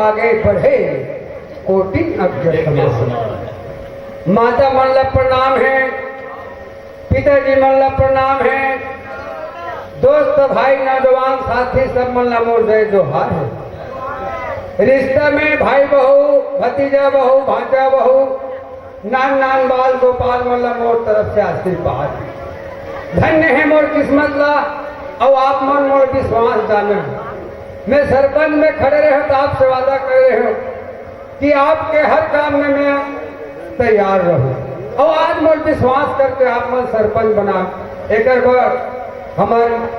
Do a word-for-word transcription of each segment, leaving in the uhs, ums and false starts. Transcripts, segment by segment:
आगे बढ़े कोटि अग्र समान। माता मन ला प्रणाम हे, पिताजी मन ला प्रणाम हे, दोस्त भाई नौजवान साथी सब मन ला मोर जय जोहार हे। रिश्ता में भाई बहू, भतीजा बहू, भांचा बहू, नान नान बाल गोपाल मन ला मोर तरफ से आशीर्वाद। धन्य हे मोर किस्मत ला, अउ आप मन मोर विश्वास जाने। मैं सरपंच में खड़े रहे तो आपसे वादा करे हूँ कि आपके हर काम में मैं तैयार रहूँ। अउ आज मोर विश्वास करके आप मन सरपंच बना, एकर बर हमर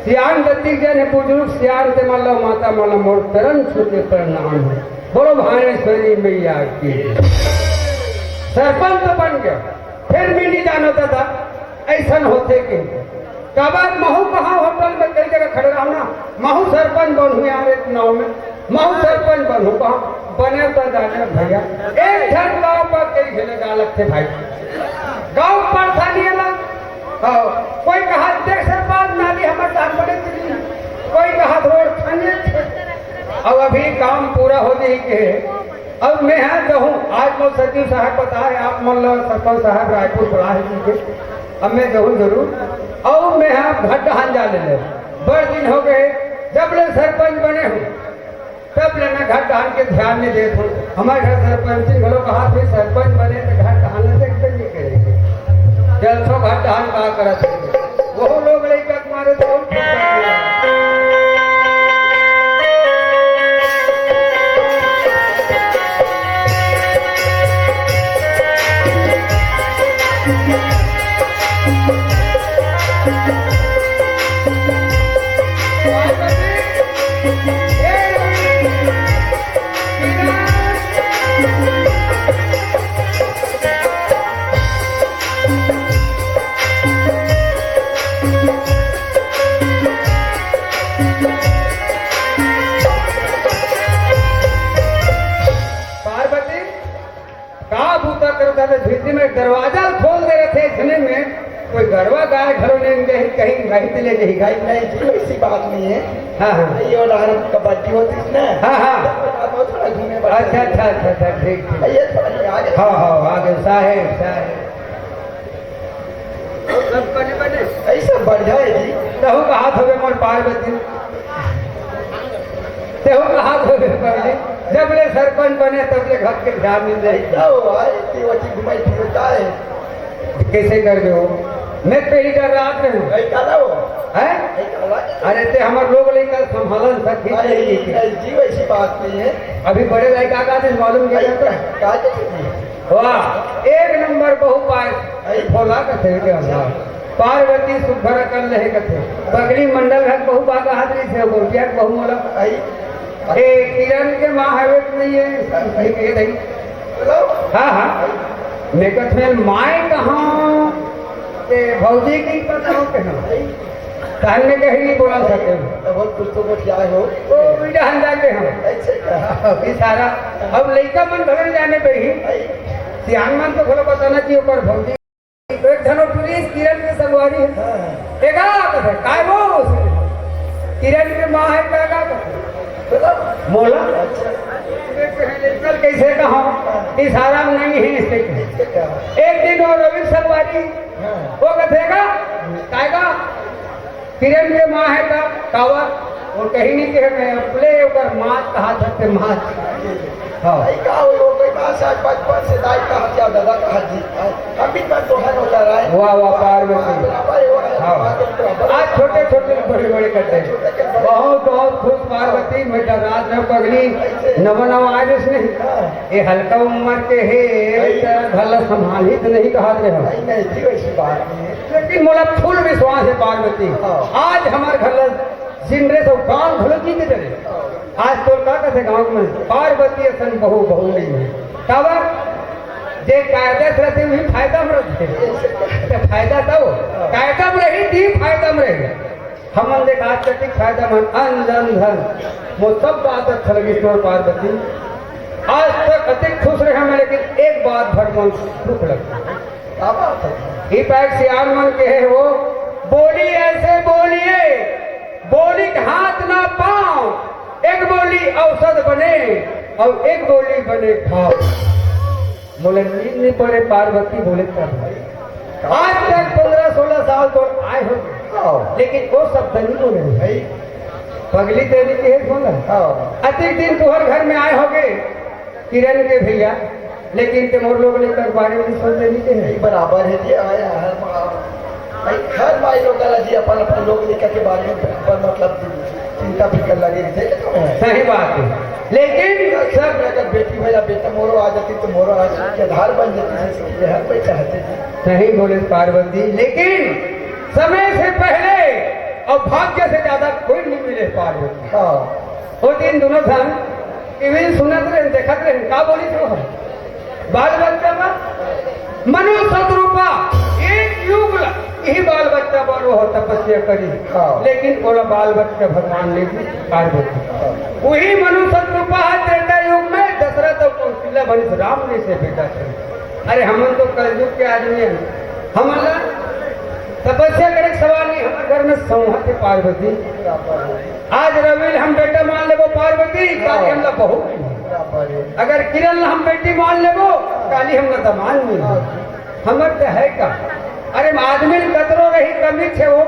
सियान जतिक जन हे, बुजुर्ग सियान ते मन ला, माता मन ला मोर चरण छू के प्रणाम हे। बोलो भानेश्वरी मैया की। सरपंच तो बन गया, फिर भी नहीं जानो दादा, ऐसन होथे के। काबर महू कहाँ होटल में कई जगह खड़े रहो ना, महू सरपंच बनहूँ यार एक नाव में, महू सरपंच बनहूँ कहाँ, बने तो जाने भैया। एक झन गाँव पर कई झने गा लगथे भाई, गाँव पर था नहीं अलग। हाँ, कोई कहा देख सरपंच नाली हमर जान पड़े कि नहीं, कोई कहा रोड खाने। अब अभी काम पूरा हो जाए के अब मैं हा कहूँ, आज मोर सचिव साहब बताए, आप मन ला सरपंच साहब रायपुर बुलाए हे कहिके। अब मैं कहूँ जरूर, अउ मैं हा घर डहान जा ले ले। बड़ दिन हो गए, जब ले सरपंच बने हूँ, तब ले मैं घर डहान के ध्यान नहीं देत हूँ। हमारे घर सरपंच जी घलो कहा थे, सरपंच बने तो घर डहान से एकदम नहीं करेंगे। चल तो घर डहान का करत हे। वो लोग लइका के मारे तो पार्वती, का बूता करत हवे? भीतरी में दरवाजा खोल दे रथे, इतने में कोई गरवा गाय घरो ले गई, कहीं नहीं ले गई गाय। नहीं जी, ऐसी बात नहीं है। हाँ, हाँ। ये वाला हर कबड्डी होती है ना। हाँ, हाँ। तो वो थोड़ा घूमे बड़ा अच्छा, अच्छा, अच्छा, अच्छा, ठीक, ठीक। ये थोड़ा नहीं, आगे। हाँ, हाँ, आगे साहेब, साहेब। ऐसा बढ़िया है जी। तहु कहा थोड़े मोर पार्वती। तेहू कहा थोड़े पार्वती। जब ले सरपंच बने, तब ले घर के ध्यान नहीं दे। क्या हुआ? इतनी बच्ची घुमाई फिरता है। कैसे कर दो? मैं तो यही कर रहा था। नहीं कर रहा हो। हैं? नहीं कर रहा। अरे, ते हमारे लोग लेकर संभालन सब ठीक अरे, नहीं है। नहीं जी, वैसी बात नहीं है। अभी बड़े भाई का, का मालूम क्या नहीं, करता है? का, का, वाह, एक नंबर बहू पाए। आई। भोला कथे के अंदर। पार्वती सुघर कर ले कथे। बगली मंडल घर बहू बागा हाथ नहीं से, गोपिया के बहू मोला। आई। ए, किरण के माँ हवे कि नहीं है? नहीं, ये नहीं। हाँ, हाँ। मैं कथे, माय कहाँ? ते भौजी की पता हो के ना? तहन में कहीं नहीं बोला सके। तब हम कुछ तो बतियाए हो। ओ, बेटा, हम जाके हम। ऐसे का? अभी सारा, अब लइका मन भले जाने पे ही। आई। सियान मन तो भले बताना चाहिए ऊपर भौजी। एक धनो पुलिस किरण के संगवारी है। हाँ। एगा कथे, "काय वो?" किरण के माँ है, "काय गा कथे?" बोला, "मोला।" अच्छा। कल कैसे कहा? इशारा में नहीं है, इससे कहा। एक दिन वो रवि संगवारी, हाँ। वो कथे का, "काय गा?" किरण के माँ है का, कावा? वो कहीं नहीं कहे, मैं अपने ऊपर मात कहा सकते, मात। हाँ। भाई का वो लोग भाई बात आज बचपन से दाई कहा क्या, दादा कहा जी। हम भी मन तो है होता रहा है। वाह, वाह, पार्वती। बराबर है, वो है, हाँ। बात तो बराबर। आज छोटे छोटे बड़े बड़े करते हैं। छोटे के बड़े। बहुत, बहुत खुश पार्वती, मैं डरा न पगली, नवा नवा आए इसने। हाँ। ये हल्का उम्र के है, तेरा घर ला संभालित नहीं कहा थे हम। नहीं, नहीं जी, वैसी बात नहीं है। लेकिन मोला फुल विश्वास है पार्वती। हाँ। आज हमारे घर ला जिन रे तो गांव घलो जीत डरे। आज तो का कथे गांव में पार्वती असन बहू, बहू नहीं है। काबर? जे कायदा से रहते वही फायदा में रहते। तो फायदा तब कायदा में रही, दी फायदा में रही। हमन देख आज तक फायदा मन, अन, जन, धन, वो सब बात अच्छा लगी तोर पार्वती। आज तक अति खुश रहे मैं, लेकिन एक बात भर मन दुख लगा। क्या बात है? ये पैक सियान मन के है वो, बोली ऐसे बोलिए, बोली के हाथ ना पाँव, एक बोली औषध बने, अउ एक गोली बने खाव। मोला नींद नइ पड़े, पार्वती बोले तब। आज तक पन्द्रह सोलह साल तो आए हो, हाँ। लेकिन वो शब्द नहीं बोले। भाई। पगली तेरी के है बोला। हाँ। अतिक दिन तुहर घर में आए होगे किरण के भैया, लेकिन ते मोर लोग लेकर बारे में सोचे नहीं के है। नहीं, बराबर है जी, आया हर माँ, भाई, हर माई लोग वाला जी अपन अपन लोग लेकर के बारे में बराबर, मतलब, चिंता फिकर लगे रहते हैं तो है। सही बात है, लेकिन सब अगर बेटी भैया बेटा मोरो आ जाती तो मोरो आज के आधार बन जाती, जैसे कि हर कोई चाहते थे। सही बोले पार्वती, लेकिन समय से पहले और भाग्य से ज्यादा कोई नहीं मिले पार्वती। हाँ। वो दिन दोनों झन टीवी सुनत रहे, देखत रहे, का बोली तो हम? बाल बच्चा बा, मनु सतरूपा, एक युग ला यही बाल बच्चा बर वो तपस्या करी। हाँ। लेकिन ओला बाल बच्चा भगवान ने दी, पार्वती। हाँ। वही मनु सतरूपा है त्रेता युग में दशरथ और कौशल्या बनिस राम जैसे बेटा थे। अरे हमन तो कलयुग के आदमी हैं, हमन ला तपस्या करे के सवाल नहीं, हमर घर में संवत है पार्वती। आज रवि ल हम बेटा मान लेबो पार्वती, काली हमला बहू मिलही। अगर किरण ल हम बेटी मान लेबो, काली हमला दमांद मिलही। हमर त है का? अरे आदमी ल कतरो रही कमी छे हो,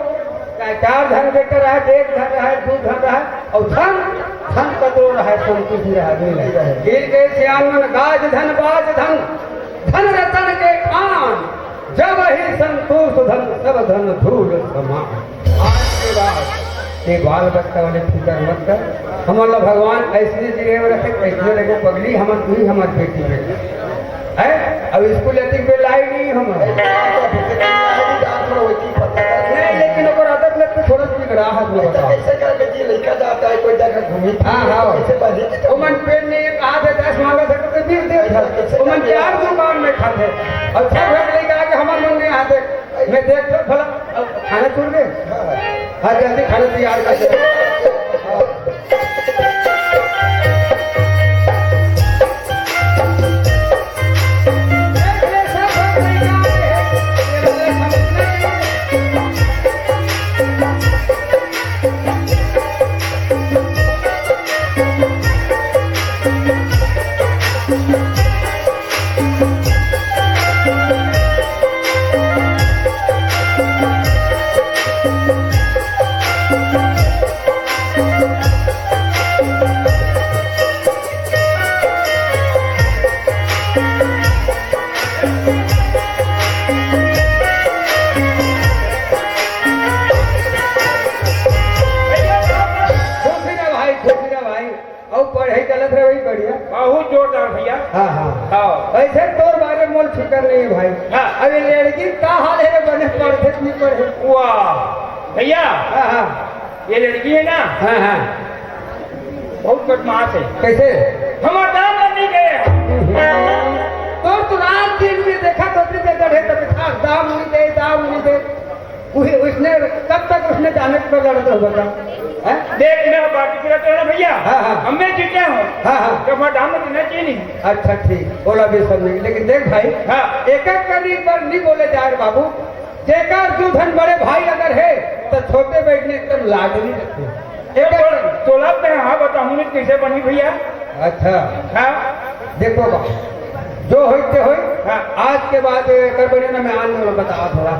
चाहे चार झन बेटा रहे, एक झन रहे, दू झन रहे, और धन, धन कतरो रहे, संतुष्ट रहे, नहीं रहे। गिर गए सियान मन, गाज धन, बाज धन, धन रतन के खान, जब ही संतोष धन सब धन धूल समान। आज के बाद ये बाल बच्चा वाले फिकर मत कर, हमन ला भगवान ऐसने जिए में रखे, कैसने रखे पगली, हमन तू ही हमर बेटी है, है? अब स्कूल अतिक बेर लाई नहीं हम। नहीं, लेकिन ओकर आदत लग के थोड़ा सा बिगड़ा हाथ में बता। कैसे करके जी लड़का जाता है, कोई जगह घूमी हाँ, हाँ। कैसे बनी? तो मन पेट में एक आध है, दस मांगा था, तो बीस दे था। वो मन चार दुकान में खाते। और छह घर लेके आके हमारे मन में आते। मैं देख तो भला, अब खाना छोड़ दे। हाँ, जल्दी खाना तैयार कर दे। खुशी रह भाई, खुशी रह भाई। अउ पढ़ाई चलत रहे वही बढ़िया। बहुत जोरदार भैया। हाँ, हाँ। हाँ। ऐसे तोर बारे में मोल फिकर नहीं है भाई। हाँ। अभी लड़की का हाल है, बने पढ़ते नहीं पढ़े। वाह। भैया। हाँ, हाँ। ये लड़की है ना? हाँ, हाँ। बहुत बदमाश है। कैसे? हमार दाम नहीं गए। तोर तो रात दिन में देखा तो अपने दे दे, तब था, दाम नहीं दे, दाम नहीं दे। वही उसने, कब तक उसने जाने पर लड़ते हो बता? हैं? देख, मैं बात की तरह ना भैया। हाँ, हाँ। अब मैं जीता हूँ। हाँ, हाँ। तो हमारा दाम में देना चाहिए नहीं। अच्छा, ठीक, बोला भी सब नहीं, लेकिन देख भाई, हाँ। एक एक करनी पर नहीं बोले जाए रे बाबू। जेकर दू धन बड़े भाई अगर है, तो छोटे बहन एकदम लाडली रखते हैं। एक एक तोला पे हाँ बताऊँ नहीं कैसे बनी भैया। अच्छा। हाँ। देखो बा, जो होई ते होई। हाँ। आज के बाद कर बने ना, मैं आने वाला बता थोड़ा।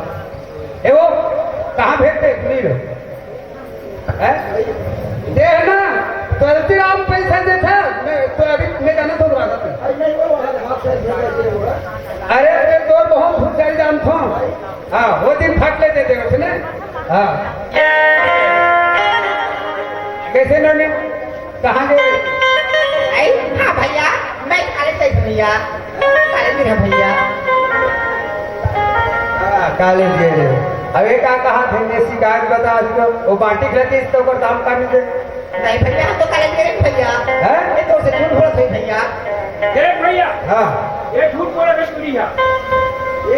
ए वो, कहाँ भेजते सुनील? हैं? दे ना, तुलसीराम पैसा देता, मैं तो अभी मैं जाना तो रहा था। अरे, अरे, तोर बहुत फुटकारी दाम था। हाँ, वो दिन फट लेते थे उसने। हाँ। कैसे नोनी? कहाँ गए? आई, हाँ भैया, मैं कॉलेज गई थी भैया, कॉलेज में रहा भैया। हाँ, कॉलेज गए रहे। अब ये का कहा थे, मैं शिकायत बता, आज तो वो बाटी खाती, इसको ऊपर दाम काट दे। नहीं भैया, हम तो कॉलेज गए नहीं भैया। हैं? ये तो उसे झूठ बोलत है भैया। ए भैया। हाँ। ये झूठ बोला है पूरी है। ये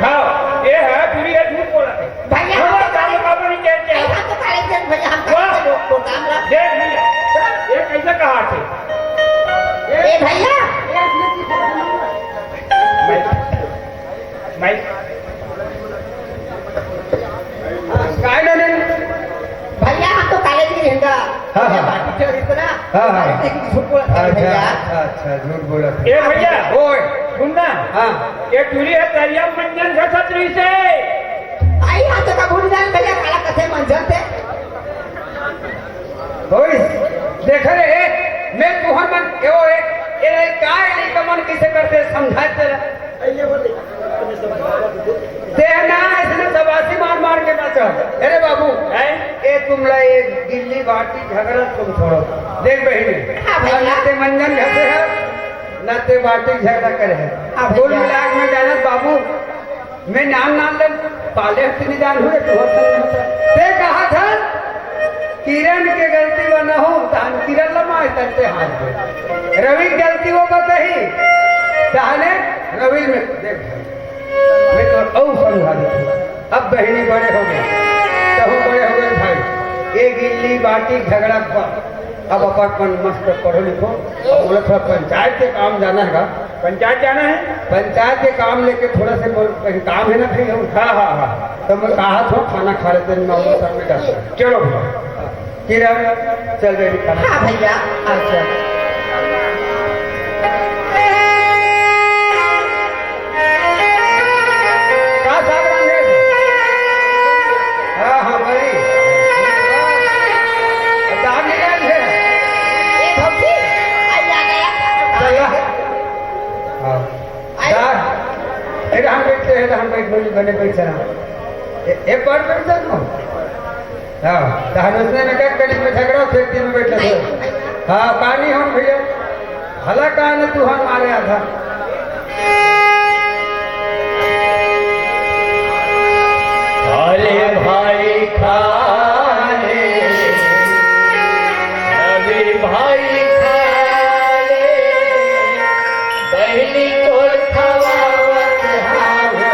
हाँ, ये है पूरी है, झूठ बोला है। भैया, हम हमारा तो काम कॉलेज, काम नहीं कहते हैं। भैया, हम तो कॉलेज गए भैया, हम वाह। कॉलेज से लोग को काम ला। देख भैया, ये कैसे कहा थे? ए भैया। मैं, मैं काय डरे? भैया, हम तो कॉलेज में रहेंगे। हाँ, हाँ। बाटी चढ़ इतना। हाँ, हाँ। एक झूठ बोलत है अच्छा, भैया। अच्छा, अच्छा, झूठ बोलत है। ए भैया, ओए। सुन ना। हाँ। ये टूरी ह तरिया मंजन घसत रहिसे। आई हा तो का भूल जान भैया, काला कथे मंजन थे। ओए, देख रे, ए, मैं तुहर मन, ए, ओ, ए, ए, का ए लइका मन किसे करते समझाए तेला? देह ना, इसने सबासी मार मार के बचा। अरे बाबू, हैं? ए तुमला एक गिल्ली बाटी झगड़ा तुम छोड़ो। देख बहिनी, हाँ भैया। ना ते मंजन घसे है, ना ते बाटी झगड़ा करे है। हाँ भैया। कुल मिला के मैं जानत बाबू, मैं नाम नाम ले पाले हफ्ते नहीं जान हुए तो होता नहीं होता। ते कहा था, किरण के गलती ला न हो, तहन किरण ला माय तन ते हाथ दे। रवि के गलती वो बताही, तहने रवि में देख। मैं तो अउ समझा देता हूँ। अब बहिनी बड़े हो गए, तहु बड़े हो गए भाई। ये गिल्ली बाटी झगड़ा पर अब अपन, अपन मस्त पढ़ो लिखो। अब बोला थोड़ा पंचायत के काम जाना है का? पंचायत जाना है? पंचायत के काम लेके थोड़ा से बोल, कहीं काम है ना भाई हम? हाँ, हाँ, हाँ। तो मैं कहा था खाना खा लेते हैं, नौ बजे तक में जाते हैं। चलो भैया। किरण, चल रही खाना। हाँ भैया। अच्छा। का साग रांधे? हाँ, हाँ, बड़ी। दाल नहीं रांधे? ए भौजी, आई आ गया। चल ला। हाँ। आई। दाल। ए, हम बैठते हैं, हम बैठ, बने बैठ चला। ए, एक बार बैठ जाओ। हाँ, तहन उसने में क्या कड़ी में झगड़ा, फिर तीन में बैठे थे। हाँ, पानी हम भैया, हला का न तू हम मारे आधा। अरे भाई खा ले, अभी भाई खा ले, बहनी तोर खवावत हावो।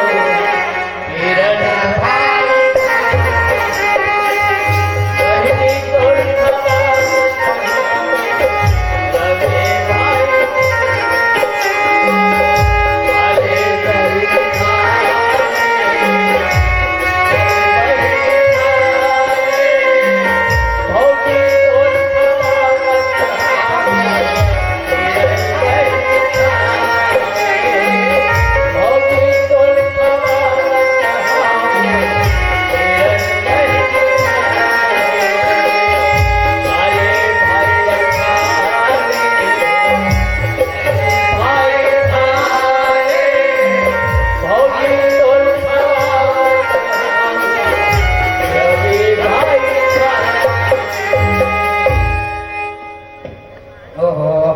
ओहो।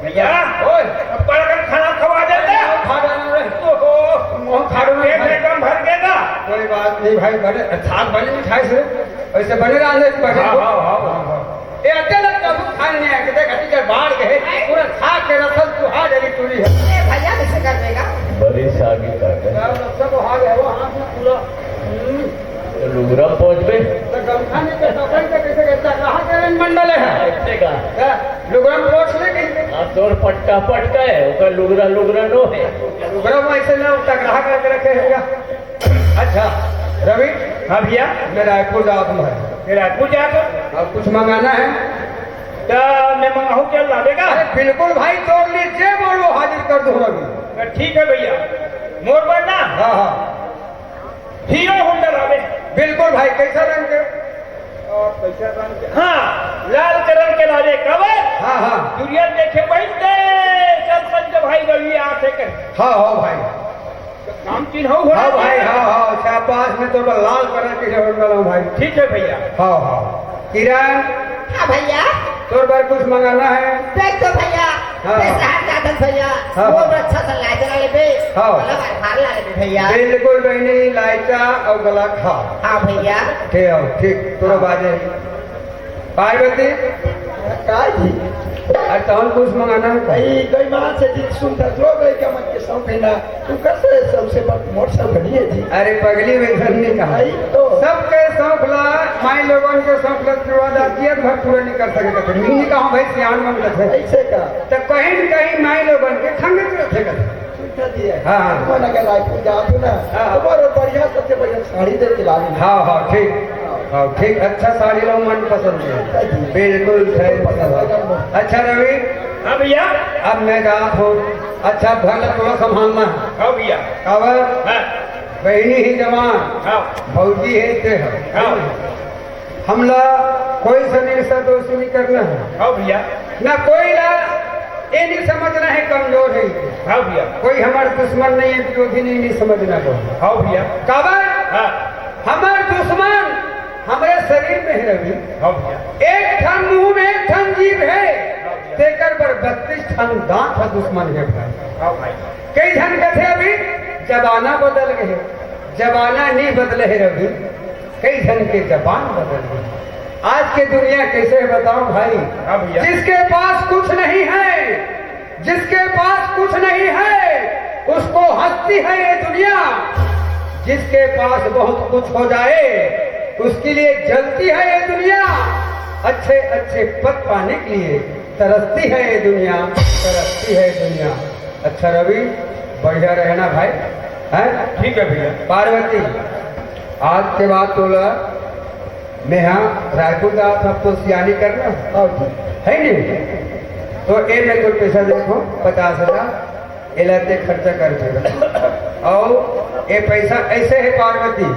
भैया, ओए। अब बड़ा कन खाना खवा देते। खा डालो रे। ओहो। मुंह खा डालो पेट भाई। एकदम भर गया ना। कोई बात नहीं भाई, बड़े साग बने नहीं खाए से, वैसे बने रहने से बने हाँ, हो। हाँ, हाँ, हाँ। ये अकेला कभी खाने नहीं आए, देख, अति जब बाढ़ गए, पूरा साग के रसल तू हाथ जरी टूरी है। ए भैया, कैसे कर देगा? बड़ी सागी का है। यार, रसल को हाथ है, वो हाथ में पूरा, हम्म। तो लुगरा पहुंच गए। तो गमछा नहीं तो कपड़े तो कैसे करता? कहाँ के रंग मंडल है? इतने का। क्या? लुगरा में पोंछ ले कहीं पे। हाँ, तोर पटका पटका है, ओकर लुगरा लुगरा नो है। लुगरा में ऐसे ना उठा, ग्राहक आके रखे रहेगा। अच्छा, रवि। हाँ भैया। मैं रायपुर जात हूँ भाई। मैं रायपुर जात हूँ। अब कुछ मंगाना है? तो मैं मंगाहूँ क्या, लावेगा? अरे बिल्कुल भाई, तोर लिए जे बोलो हाजिर कर दूँ रवि। तो ठीक है भैया, मोर बर ना? हाँ, हाँ। हीरो होंडा लावे। बिल्कुल भाई, कैसा रंग के? और कैसा रंग के? हाँ, लाल कलर के लावे, काबर? हाँ, हाँ। दुनिया देखे वही दे, सब संत भाई रवि आथे कर। हाँ, हाँ भाई। तो काम चिन्ह हो हाँ भाई, हाँ, हाँ, शाबाश, मैं तो लाल कलर के जरूर डाला हूँ भाई। ठीक है भैया। हाँ, हाँ। किरण। हाँ भैया। तोर बर कुछ मंगाना है? देख तो भैया, हाँ। मैं शहर जात हस भैया, हाँ, वो हाँ। अच्छा सा लाइचा ला लेबे, हाँ। गला ला लेबे भैया। बिल्कुल बहनी, लाइचा और गला खा। हाँ भैया। ठीक हो, ठीक, तोरा हाँ। बाजे। पार्वती। का जी? अरे तहन कुछ मंगाना है? भाई, गई बात से दिल सुन था, जो गई का मन के शौक है ना, तू कैसे सबसे बड़ मोर सब घड़ी है जी? अरे पगली में घर नहीं कहा। भाई तो। सबके शौक ला, माई लोगन के शौक ला, तुरंत आती है, घर पूरा नहीं कर सकते थे। मिनी कहा भाई, सियान मन करते। ऐसे का? तो कहीं न कहीं माई लोगन के खंगे रहते करते। सुनता जी है। हाँ, हाँ। मन अगर रायपुर जाओ तो ना, हाँ। तुम्हारे बढ़िया, सबसे बढ़िया साड़ी दे के लानी। हाँ, हाँ, ठीक। हाँ, ठीक, अच्छा साड़ी लो, मन पसंद है। बिल्कुल सही। अच्छा रवि, हाँ भैया। अब मैं गात हूँ, अच्छा घर ला तोला संभालना है। हाँ भैया। काबर? हाँ। बहिनी ही जवान, हाँ। भौजी है ते है। हाँ। हमला कोई से ईर्ष्या दोस्ती नहीं करना है। हाँ भैया। ना कोई ला ये नहीं समझना है कमजोर है। हाँ भैया। कोई हमारा दुश्मन नहीं है, विरोधी नहीं, नहीं समझना को। हाँ भैया। काबर? हाँ। हमार दुश्मन हमरे शरीर में है रवि। हाँ भैया। एक ठन मुंह में एक ठन जीभ है, तेकर बर बत्तीस ठन दांत है दुश्मन के भाई। हाँ भाई। कई झन कथे अभी जमाना बदल गए, जमाना नहीं बदले है रवि, कई झन के जबान बदल गए। आज के दुनिया कैसे है बताओ भाई? हाँ भैया। जिसके पास कुछ नहीं है, जिसके पास कुछ नहीं है, उसको हंसती है ये दुनिया। जिसके पास बहुत कुछ हो जाए, उसके लिए जलती है ये दुनिया। अच्छे अच्छे पद पाने के लिए तरसती है ये दुनिया, तरसती है ये दुनिया। अच्छा रवि, बढ़िया रहना भाई, हैं? ठीक है भैया। पार्वती, आज के बाद तोला मेहा रायपुर जात हव तो सियानी करना। और है नहीं? तो ए मैं कोई पैसा देखो, पचास हजार, एला ते खर्चा कर दे। और ये पैसा ऐसे है पार्वती,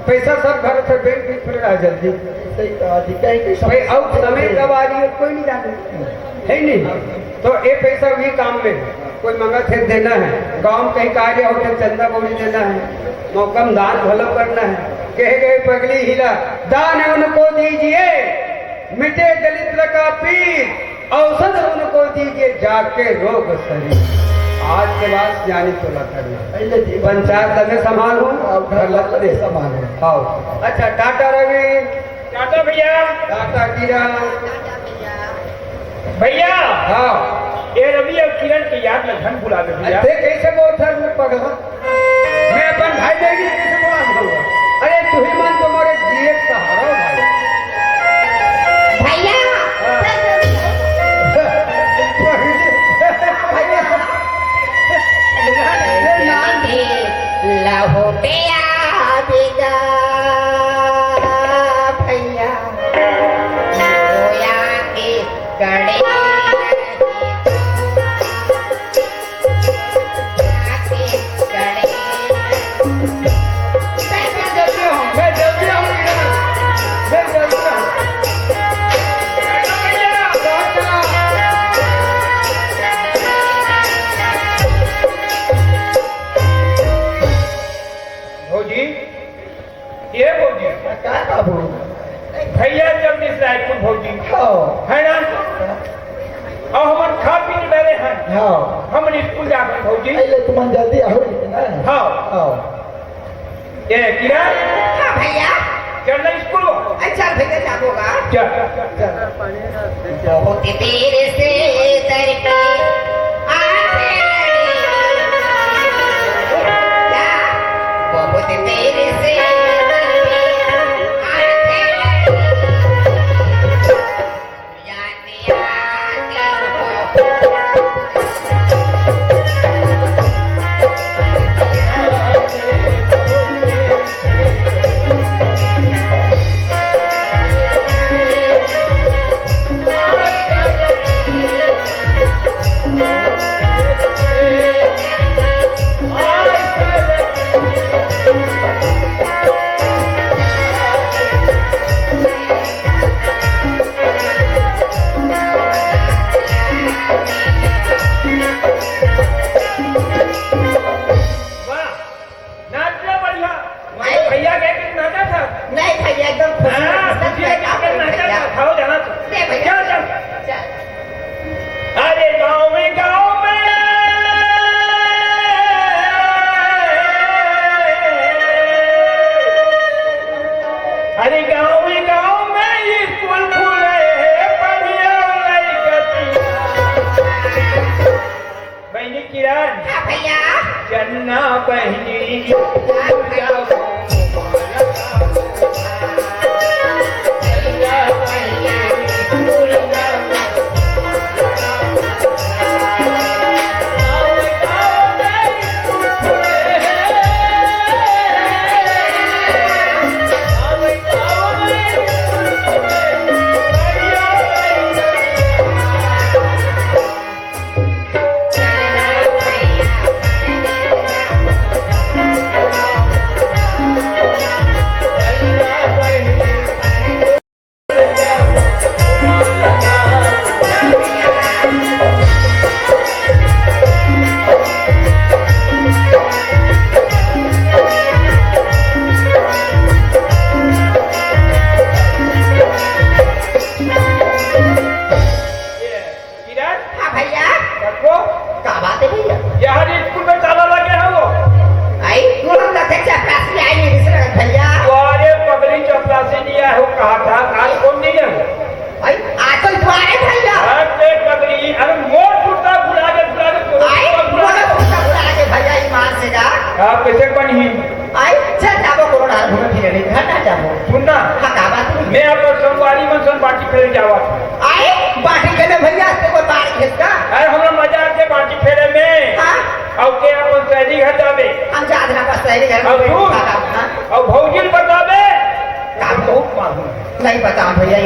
पैसा सब घर से बैंक में थोड़े रह जल्दी। सही कहा जी, कहीं के भाई, अब समय कब आ रही है कोई नहीं जाने, है नहीं? तो ये पैसा भी काम में कोई मंगत है देना है, गांव में कहीं कार्य होते चंदा बोली देना है, मौका में दान भलो करना है। कह गए पगली हिला, दान उनको दीजिए, मिटे दलिद्र का पीर, औषध उनको दीजिए, जाके रोग शरीर। आज के बाद सियानी तोला करना। पहले जी पंचायत लगे संभाल हूँ, अब घर घर लगते लगे संभाल हूँ। हाँ। अच्छा, टाटा रवि। टाटा भैया। टाटा किरण। भैया। हाँ। ए रवि और किरण के याद में धन भुला दे भैया। अरे कैसे बोलता है मैं पगला? मैं अपन भाई बहन के कैसे भुला दूंगा? अरे तू ही मन तो मोरे जिए के सहारा हो भाई। भैया। हाँ। भैया। लहुटिया बिदा भैया। गोया के कड़े भौजी, ये भौजी। का बाबू? भैया जगदीश रायपुर भौजी। हाँ। है ना? और हमन खा पी के डरे हैं। हाँ। हमन स्कूल जाते हैं भौजी। अरे तुमन जल्दी आओ ना। हाँ। हाँ। ए किरण। हाँ भैया। चल ना स्कूल। अच्छा भैया जाबो गा। चल। बहुत देर से दर पे आते लड़ी। क्या? बहुत देर से दर पे आते लड़ी। याद आती हो। वाह, नाच रहा बढ़िया। नहीं। भैया कह के नाचा था। नहीं भैया, एकदम खुशी हाँ, खुशी खुशी है, एकदम नाचा भैया। था। खाओ जाना तो। ले भैया। चल, चल। चल। अरे गाँव में, गाँव में, अरे गाँव में, गाँव में स्कूल खुले हैं, बढ़िया लइका। बहिनी किरण। हाँ भैया। चन्ना बहिनी।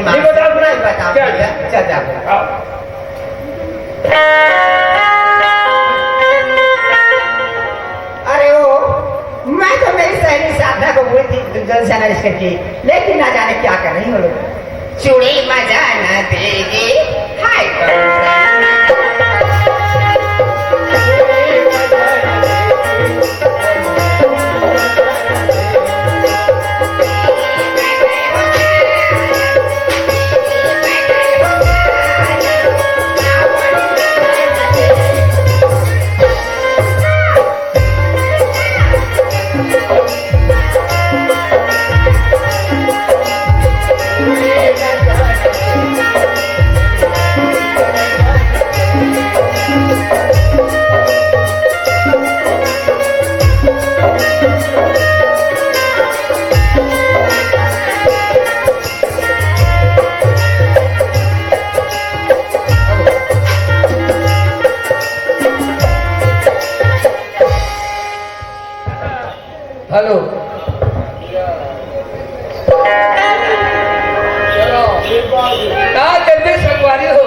नहीं बताओ, नहीं बताओ, चल। भैया, चल जाओ। हाँ। अरे ओ, मैं तो मेरी सहेली साधना को बोली थी, तुम जल्द से आना इसके की, लेकिन ना जाने क्या कर रही हो लोग। चूड़ी मजा ना देगी, हाय। हेलो। का करबे संगवारी हो?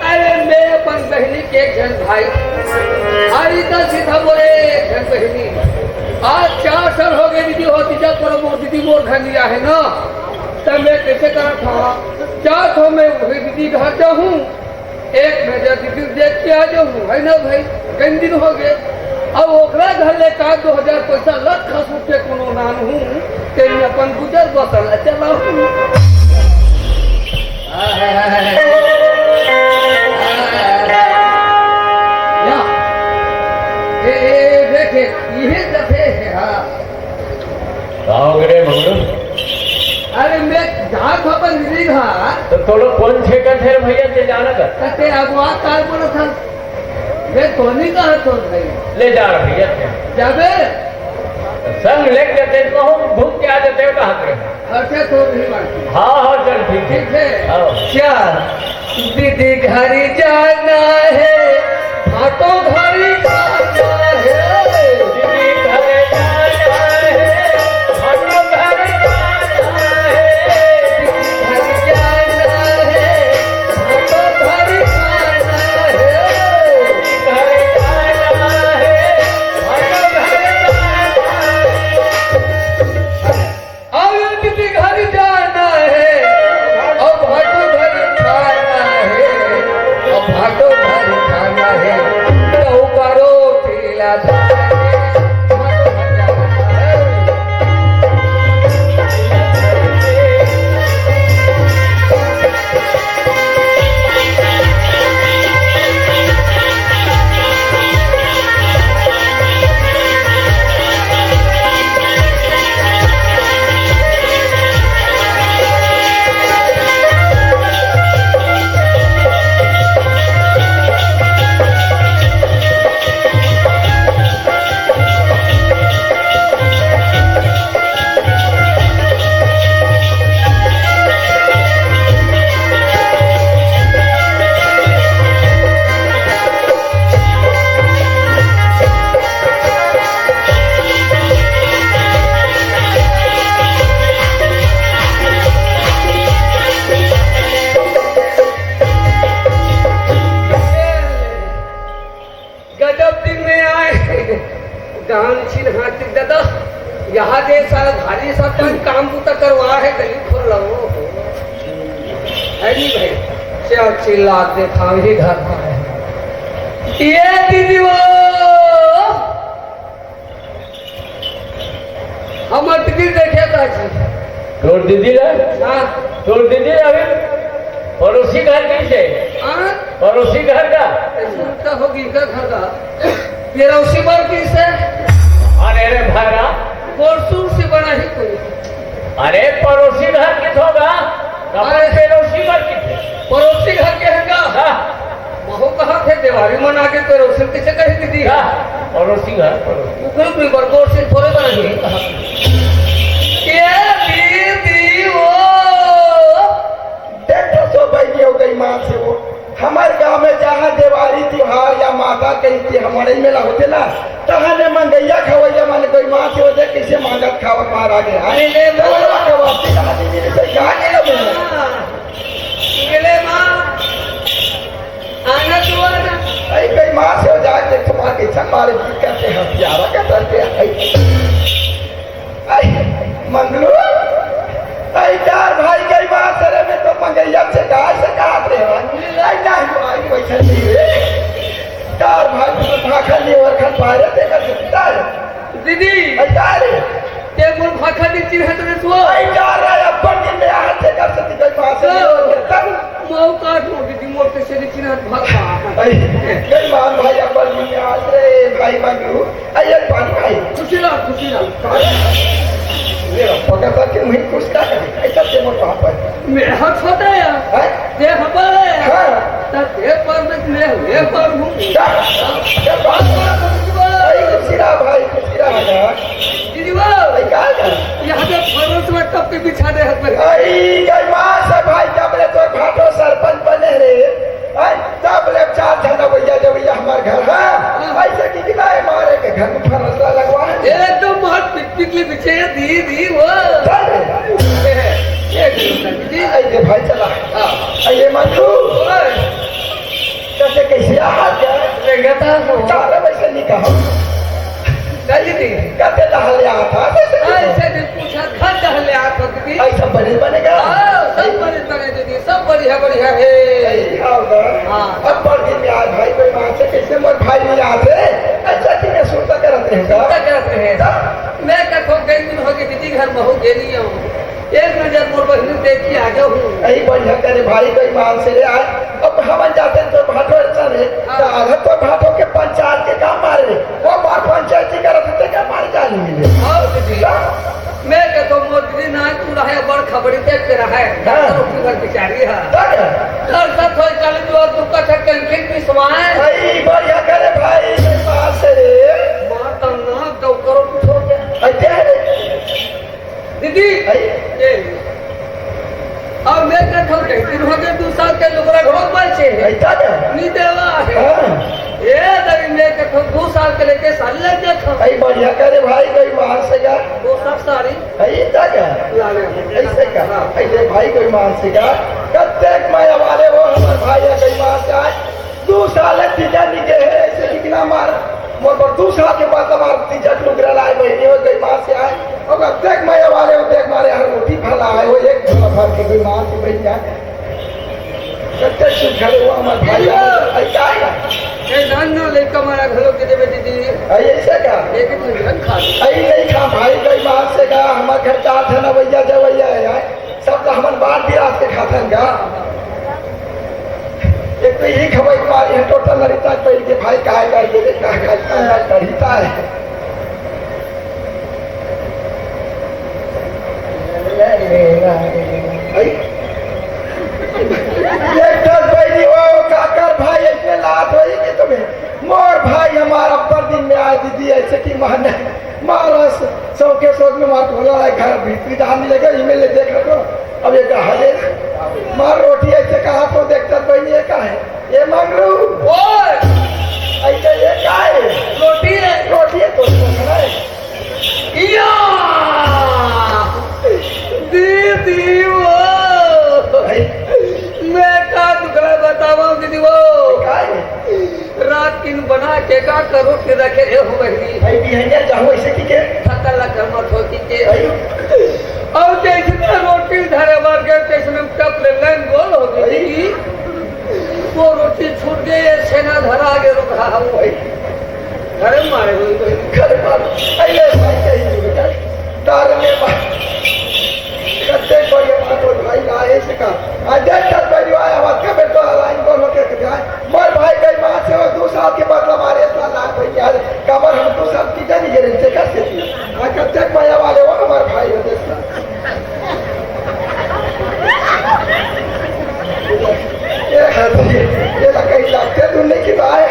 अरे, मैं अपन बहिनी के एक झन भाई, अरे, इतना सीधा बोले एक झन बहिनी। आज चार साल हो गए दीदी, होती जा पर मोर दीदी मोर घर नहीं आहे ना, तब मैं कैसे करा था? चार सौ में वही दीदी घर जाऊँ, एक नजर दीदी देख के आ जाऊँ, है ना भाई? कई दिन हो गए। अब ओकरा घर ले का दो हजार पैसा लग खा सूते कोनो नाम हूँ, तेरी अपन गुजर बसल चला हूँ। या, ए, ए, देखे, इहे जथे है, हाँ। का हो गे रे मंगलू? अरे, मैं जात हो अपन दीदी घर। तो तोलो कौन छेकत है भैया, ते जाना कर। कते अगुआ काल बोला था। मैं तो नहीं कहा तो भाई। ले जा रहा भैया ते। जाबे? संग लेके ते तो हम घूम के आ जाते हो कहाँ पे? अच्छा, तो नहीं मानती। हाँ, हाँ, चल ठीक है। ठीक है। हाँ। क्या? दीदी घर जाना है, भाटो घर जाना है। दीदी घर जाना है, भाटो घर जाना है। दीदी घर जाना है, भाटो घर जाना है। दीदी घर जाना है, भाटो घर जाना है। अब दीदी घर जाना है, अब भाटो घर खाना है, अब भाटो घर खाना है, तो करो पीला धान। गजब दिन में आए। गांव छिन हाथ दादा, यहाँ दे सारा भारी सा अपन काम बूता करवा है, गली खोल लो। है नहीं भाई, क्या चिल्ला दे, थाम ही घर पर है। ये दीदी वो हम अटकी देखे ताजी। तोर दीदी ला? हाँ। तोर दीदी अभी पड़ोसी घर की से? हाँ। पड़ोसी घर का? सुनता होगी का घर का? ये रौसी बार की से? अरे रे भागा। बोरसूर से बना ही कोई। अरे पड़ोसी घर की होगा? अरे पड़ोसी घर की थे। पड़ोसी घर के हैं का? हाँ। वहू कहा थे देवारी मन आगे तो रोशन कैसे कही दीदी? हाँ, पड़ोसी घर, पड़ोसी। वो कोई भी बरगोर से थोड़े बना नहीं कहा। ये दीदी वो। डेढ़ सौ बैगी हो गई माँ से वो। हमारे गांव में जहाँ देवारी तिहार या माता कही तिहार मड़ई मेला होथे ना, तहां ले मंगइया खवइया मन कोई मां से होथे, कइसे मांगत खावत मार आगे। अरे ले बोल। खवइया खवाथे, कहां ले मिले से कहां ले बोल। गेले मां, आना तू आना। अई कोई मां से हो जाए, देख तुम्हारे कइसे मारे, दिक्कत है, हथियारा का डरथे। अई, मंगलू, अई चार भाई कई बार सरे में तो मंगैया से गाय से काट रहे हो। अई ना, अई वैसा नहीं है। चार भाई तो भाखा नहीं और खन पारे देखा सकता है। दीदी, अई चार है। ते मोर भाखा नहीं चिन्हत रे सो। अई चार है, अपन दिन में हाथ से कर सकती कोई बात नहीं हो सकता। मऊ काट लो दीदी, मोर के से नहीं चिन्हत भाखा। अई, कई बार भाई अपन दिन में आज रे भाई मंगलू, अई, एक बात भाई। खुशी रह, खुशी रह। मेरा पकड़ के मुझे कुछ ना करे, ऐसा से मोर वहाँ पर। मैं हाथ छोटा है। हैं? ते हमारे है। हाँ। तो ते पर में मैं, मैं पर हूँ। क्या? क्या बात है? भाई, खुशी रह भाई, खुशी रह ना। दीदी वो। भाई, क्या कर? यहाँ पे फरोस में कब के बिछा दे हाथ में। अरे, गई माँ से भाई, जब ले तो भाटो सरपंच बने रे। हैं? तब ले चार झन अवैया जवैया हमार घर, हाँ? हाँ। ऐसे कि गिलाए मारे के घर में फरसला लगवा है। ये तो बहुत पिक-, पिकली पीछे है, धी, धी, वो। चल। ये, ये धी, धी। ऐसे भाई चला। हाँ। ये मंजू। ओए। कैसे, कैसे आ गया? ले गया था वो। चार वैसे नहीं कहा। कल ही नहीं। कहते टहल ले आता, कैसे नहीं? ऐसे नहीं पूछा, घर टहल ले आता। ऐसा बने बनेगा? हाँ, सब बने बने दीदी, सब बढ़िया बढ़िया है। सही कहा होगा। हाँ। अब बड़ दिन में आज भाई कोई माँ से कैसे मोर भाई नहीं आते, ऐसा कि मैं सुनता करत रहे का? सुनता करत रहे। हाँ। मैं कथो कई दिन हो गए दीदी घर में हो गए नहीं हूँ। एक नजर मोर बहन देख के आ गया हूँ। यही बढ़िया करे भाई कोई माँ से रे आज। अब हमन जाते तो भाटो ऐसा रे, हाँ। तो आधा तो भाटो के पंचायत के काम मारे, वो मार पंचायती करत थे क्या मार जानी मिले। हाँ दीदी। हाँ। मैं कहता हूँ, मोर दीदी ना तू रहे, बड़ खबरी देख के रहे। हाँ। डॉक्टर ओपी भर बिचारी है। तब? डॉक्टर तो कल जो तू कथा कंकिन पिसवाए। भाई, बढ़िया करे भाई, मेरे पास से रे। मार तंग ना, दो करोड़ कुछ हो गया। अरे, क्या है रे? दीदी, भाई। ये। अब मैं कहता हूँ, कई दिन हो गए, दू साल के लुगरा घोर बचे है। ऐसा क्या? नहीं देवा है। हाँ। ये दरी मैं कहता हूँ, दू साल के लेके साल ले जाता हूँ। भाई, बढ़िया करे भाई, कोई मार से का? दो साल सारी। भाई, ऐसा क्या? लाने। ऐसे का? हाँ। ऐसे भाई, कोई मार से का? कत्ते माया वाले वो हमारे भाई है, कोई मार से आए। दू साल तीजा निके है, ऐसे कितना मार, मोर पर दू साल के बाद हमार तीजा लुगरा लाए, बहनी हो गई माँ से आए, और अब देख माया वाले हो, देख मारे हर रोटी भला आए, वो एक भला भर के गई माँ से बहन जाए। कत्ते सुख घरे वो हमार भाई आए, आई का है? ए, नान ना लेकर मारा घरों के देवे दीदी। आई ऐसे का? एक एक मिनट खा। आई नहीं खा भाई, गई माँ से का, हमार घर का था ना भैया, जब भैया है, आए। सब तो हमन बांट भी रात के खाथन का। एक तो यही खबर मारी है, टोटल ललिता बैठ के भाई काय कर दे, का काय कर दे, कढ़ीता है। भाई, एक दस बहनी वो काकर भाई ऐसे लात होई कि तुम्हें, मोर भाई हमारा पर दिन में आए दीदी ऐसे कि माने मारा स-, सौ के सौ में मार बोला है, घर भीतरी जहाँ मिलेगा, ईमेल ले देख रखो। अब ये कहा ले, मार रोटी ऐसे कहा तो देखता कोई नहीं, ये का है? ये मंगलू। ओए! ऐसे ये का है? रोटी है। रोटी है तो खाना है। या! दीदी वो। भाई। मैं का दुखड़ा बतावा दीदी वो। का है? रात किन बना के का करो, फिर रखे रहे हो बहनी। भाई, बिहनिया जाओ ऐसे की के? थकल लग मत हो की के। भाई। और जैसे तो रोटी धरे मार के, जैसे में टप ले लाइन गोल हो गई। भाई। वो रोटी छूट गई, ये छेना धरा आगे रुक रहा है वो। भाई। घरे मारे हुए तो। घरे मारे। अरे भाई, कहीं नहीं बेटा। तार में मार। कत्ते कोई ये बात हो भाई, लाए से का। आज देख कर भाई, आया बात का बेटा, लाइन गोल होके के जाए। मोर भाई कई माँ से वो दू साल के बदला मारे, इतना लाख भैया, कमर हम दू साल की जानी ये रेंचे कर से थी। आ कब तक माया वाले वो हमारे भाई होते थे। ये है तो ये, ये तो कहीं लगते तू नहीं की बाय।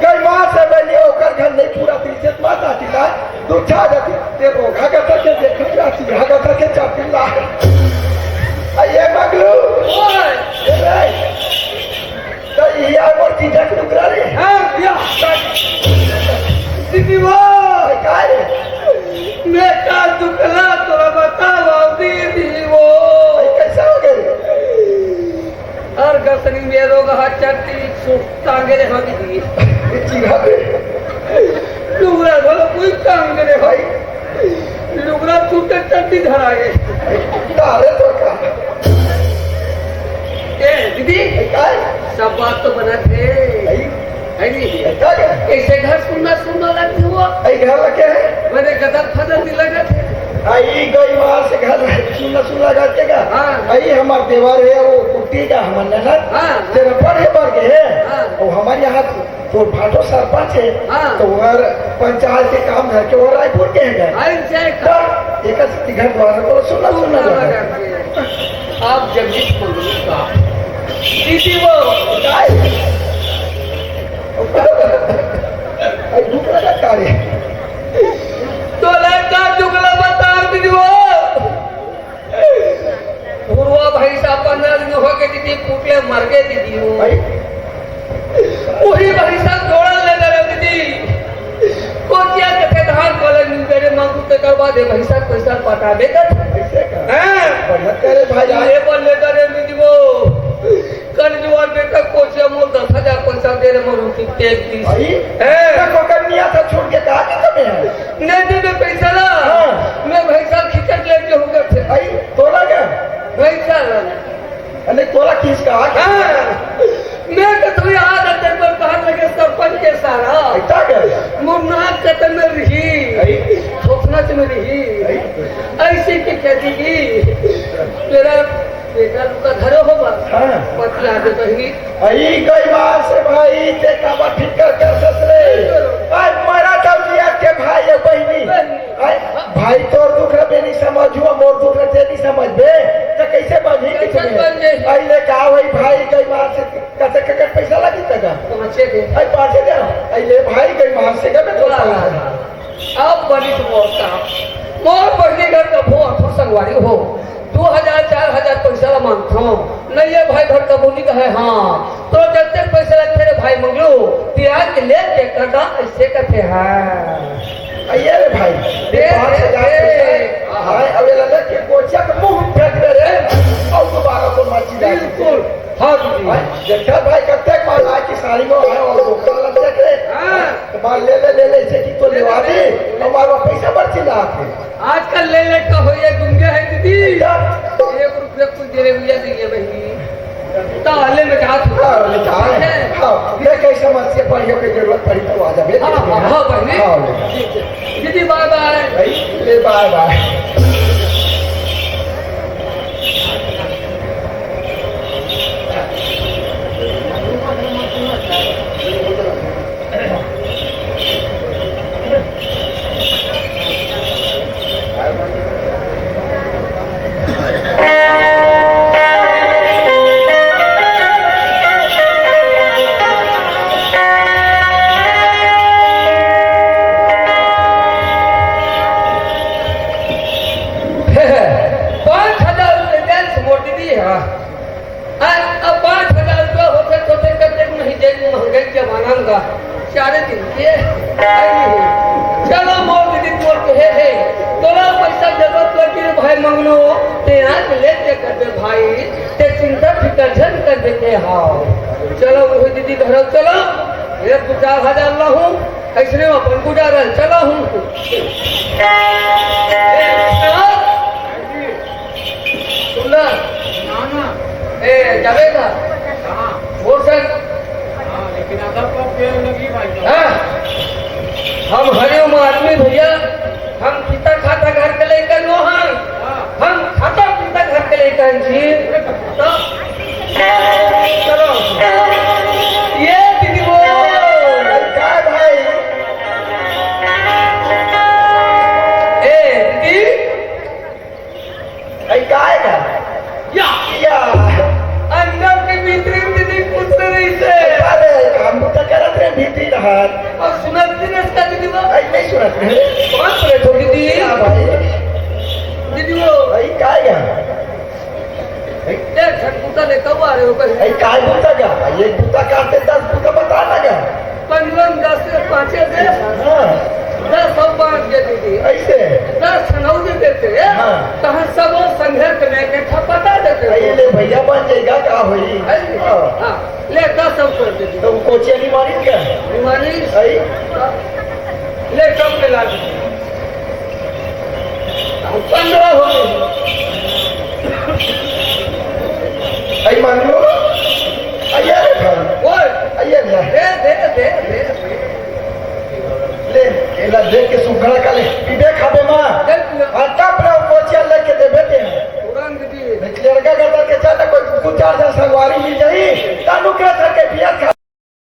गई माँ से बनी ओकर घर नहीं पूरा तीस माता की ना। तू छा जाती, ये रोगा का करके देख रहा थी, यहाँ का करके चापी ला। आ ये मगलू। ओए। ये भाई। तो ये क्या मोर जीजा के डुकरा रे? हाँ, भैया। दीदी वो। काय रे? मैं का दुखला तोला बतावव दीदी वो। भाई, कैसा हो गए? हर गसनी में रोग हा चट्टी सुस्ता गेले हो दीदी। ये चीरा रे। डुगरा बोलो कोई काम करे भाई। लुगरा टूटे टट्टी धरा गे। तारे तो का? ए, दीदी, ए, काय? सब बात तो बनत हे। आई? है नहीं? ए, का के? कैसे घर सुन्ना सुन्ना लगथे वो? आई घर लगे है? मेरे गदर फदर नहीं लगथे। आई गई मार से घर सुन्ना सुन्ना लगथे का? हाँ। आई हमार देवर है, वो कुट्टी का हमार ननद। हाँ। तेरा पढ़े बर गए है। हाँ। वो हमारे यहाँ तो भाटो सरपंच है, हाँ। तो वह पंचायत के काम घर के वो रायपुर के हैं। हाँ, इनसे एक तो एक अस्सी घर द्वारा को सुना, सुना सुना लगा। लगा। आप जगदीश मंगलू का दीदी वो काय? आई भूख लगा का रे? तो लड़का दुगला बता दीदी वो। बुढ़वा भैंसा पन्द्रह दिन हो गए दीदी, फूट ले मर गए दीदी हो। भाई। वही भैंसा जोड़ल ले डरे दीदी। कोचिया के थे धान कॉलेज में मेरे मांगू के करवा दे भैंसा पैसा पटा दे कर। ऐसे का? हाँ। बढ़िया करे भाई। ये बोल ले डरे दीदी वो। कर जुआर बेटा कोचिया मोर दस हजार पैसा दे रे मोर उनकी तेल पीस। भाई। हैं? तक ओकर निया था छोड़ के कहा कि तुम्हें है? नहीं दे मैं पैसा ला। हाँ। मैं भैंसा खिचट लेके होकर थे। आई, तोला क्या? भैंसा ला। अरे, तोला किस का? हाँ। मैं तो थोड़ी आदत है, पर बाहर लगे सरपंच के सारा। ऐसा क्या? मुन्ना कतन में रही। आई। सोचना से में रही। आई। ऐसे के कहती कि मेरा बेटा लुका धरे हो बा। हाँ। पतला दे बहिनी। आई गई माँ से भाई, ते काबा ठीक कर कर ससुरे। आज मरा तब लिया के भाई ये बहिनी। बहिनी। आई भाई तोर दुख रे बे नहीं समझू, मोर दुख रे ते नहीं समझ बे। तो कैसे बनी कैसे कितने? बन जाए? आई ले का भाई, भाई गई माँ से कते ककट पैसा लगी तका? पाँचे दे। आई पाँचे दे। आई ले भाई गई माँ से का मैं तो वाह, वाह, वाह। अब बनिस मोर काम। मोर बहिनी घर कभू आथो संगवारी हो, दू हजार, चार हजार पैसा ला मांगथो। नहीं ये भाई घर कभू नहीं कहे, हाँ। तो जत्ते पैसा लगथे रे भाई मंगलू, तियार के ले के करदा ऐसे कथे, हाँ। अये रे भाई, दे, पाँच हजार दे, दे। पैसा। हाँ, अब ये लगा कि कोचिया के मुंह में फेंक दे रे, और दोबारा तो मर्जी जाए। बिल्कुल। हाँ, दीदी। हाँ, देखा भाई, कत्ते माल आए कि साड़ी में है और वो काला देख ले। हाँ। तो माल ले ले, ले ले, इसे कि तो लेवा दी, हमारा पैसा बढ़ चिल्ला आते। आजकल ले ले का हो ये गुंगे है दीदी। क्या? एक रुपया कुछ दे रहे भैया, नहीं है बहिनी। तो हले में कहा था। हाँ, ले कहा है। हाँ, मैं कहीं समस्या पड़ी हो, कोई जरूरत पड़ी तो आ जावे। हाँ, हाँ, हाँ, बहिनी। हाँ, ले। ठीक है। दीदी, बाय बाय। भाई, ले बाय बाय। पाँच हजार रुपये dance मोटी दी है। आ, अब पाँच हजार रुपया होते, होते कते नहीं जाए, महंगाई के जमाना में का। चारे दिन के आई नहीं। चलो मोर दीदी मोर के हे, हे। तोला पैसा जरूरत लगी रे भाई मंगलू, ते आंख ले के कर दे भाई, ते चिंता फिकर झन कर देते हाव। चलो वो दीदी घर चलो, ये दो चार हजार लाहूं, ऐसने में अपन गुजारा चला हूं। सुन ना। ना, ना। ए, जावेद दा। हाँ। बोल सर। हाँ, लेकिन आधा पाव पेड़ लगी भाई साहब। हाँ। हम हरिओम आदमी भैया, हम पीता खाता घर के लइका नो हन। हाँ। हम खाता पीता घर के लइका हन जी। तो चलो। ये दीदी वो। का भाई? ए, दीदी। भाई, काय का? या। या। अंदर के भीतरी में दीदी कुछ नहीं से। अरे, काम तो करत रहे भीतरी रहत। और सुनत नहीं इसका दीदी वो? भाई, नहीं सुनत रहे। कौन सुने तो दीदी? हाँ, भाई। दीदी वो। भाई, काय का? ए, झटकुटा ले कब आ रहे हो कहीं? ए, काय बुता का? ये बुता काटे दा। तहाँ सब वो संघर्ष में के ठपटा देते हो। अरे ले भैया, बन जाएगा, का होई? अरे, हाँ। हाँ, ले, दस सौ कर दे। तो वो कोचिया नहीं मानी क्या? नहीं मानी। अरे। ले, सब के ला दे। पंद्रह हो गए। अरे मान लो। अरे रे भाई। ओए। अरे ले। दे, दे, दे, दे। ले, एला देख के सुघड़ा का ले, पीबे खाबे माँ। चल, पीबे। आ तब रे कोचिया लेके देबे ते। तुरंत दी। नहीं, लड़का का करके चाहता कोई दो चार जन संगवारी मिल जाई, तानु के सर के पिया खा।